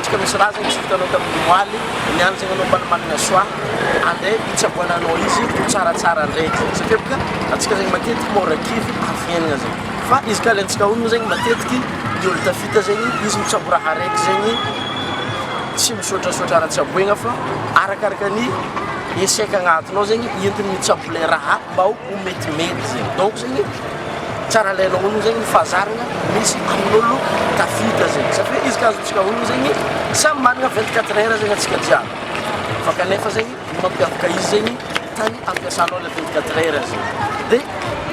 Ohatra ka misy raha zegny tsy vitanao tamin'ny omaly, niany zegny anao mbala managna choix andeha hitsaboananao izy ho tsaratsara ndraiky satria boka antsika zegny matetiky mora kivy amin'ny fiainagna zegny. Fa izy ka alaintsika honogno zegny matetiky ny olo tafita zegny izy mitsabo raha araiky zegny tsy misotrasotra ara-tsaboegna fa arakaraka ny échec agnatinao zegny entiny mitsabo le raha mba ho metimety zegny. Donc zegny tsara alainao honogno zegny ny fahazaragna misy amin'olo tafita zegny satria izy ka azontsika honogno zegny samy managna 24 heures zegny antsika jiaby fa kanefa zegny ny mampiavaka izy zegny tany ampiasanao le 24 heures zegny de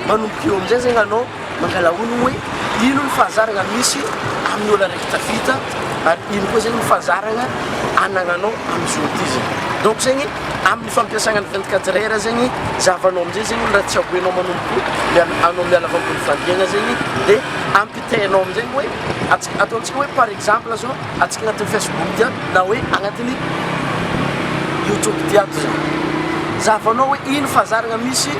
manomboka eo amizay zegny anao mangala honogno hoe ino ny fahazaragna misy amin'ny olo araiky tafita ary ino koa zegny ny fahazaragna anagnanao amizao ty zegny. Donc zegny amin'ny fampiasagna ny 24 heures zegny zahavanao amizay zegny olo raha tsaboinao manomboko miala anao miala avy ambony fandriagna zegny de ampitainao amizay hoe ataontsika hoe par exemple zao antsika agnatin'ny Facebook ty ato na hoe agnatin'ny YouTube ty ato zegny zahavanao hoe ino fahazaragna misy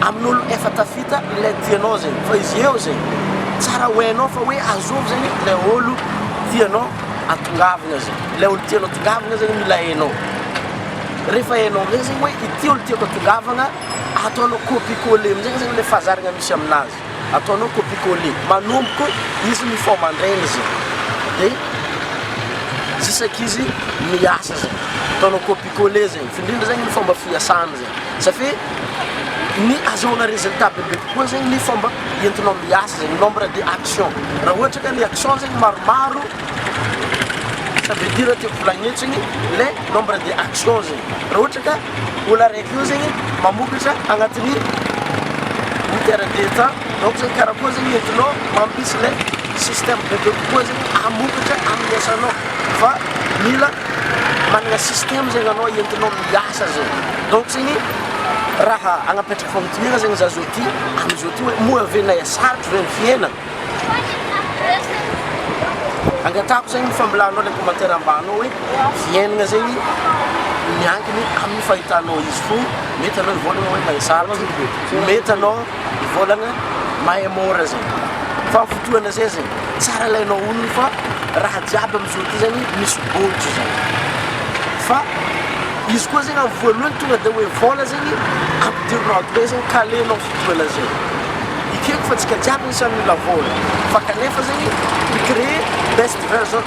amin'olo efa tafita ilay tianao zegny fa izy eo zegny tsara ho hainao fa hoe azovy zegny ilay olo tianao atongavagna zegny, ilay olo tianao tongavagna zegny mila hainao. Rehefa hainao amizay zegny hoe ity olo tiako atongavagna, ataonao copie coller amizay zegny le fahazaragna misy aminazy, ataonao copie coller, manomboko izy mifoha mandraigny zegny de jusak'izy miasa zegny, ataonao copie coller zegny, f'indrindra zegny ny fomba fiasany zegny, satria ny azahoana résultat bebe kokoa zegny ny fomba entinao miasa zegny, nombre de action, raha ohatra ka ny action zegny maromaro ça veut dire tiako volagnina eto zegny le nombre de action zegny, raha ohatra ka olo araiky io zegny mamokatra agnatin'ny huit heures de temps donc zegny karakory zegny entinao mampisy le système bebe kokoa zegny hamokatra amin'ny asanao fa mila managna système zegny anao entinao miasa zegny, donc zegny raha agnapetraka famontoniana zegny za zao ty amizao ty hoe moa ve na sarotro ve ny fiainana? Angatahako zegny ny fambolanao le commentaire ambany ao hoe fiainana zegny miankiny amin'ny fahitanao izy fo mety anao hivolagna hoe mahay sarotro, mety anao hivolagna mahay mora zegny fa ny fotoana zay zegny tsara alainao onony fa raha jiaby amizao ty zegny misy bôjo zegny fa izy koa zegny amin'ny voalohany tonga de hoe vôla zegny ampidirinao ato be zegny kalenao fotoana zegny ekeko fa tsika jiaby anisan'ny mila vôla fa kanefa zegny mi-créer best version.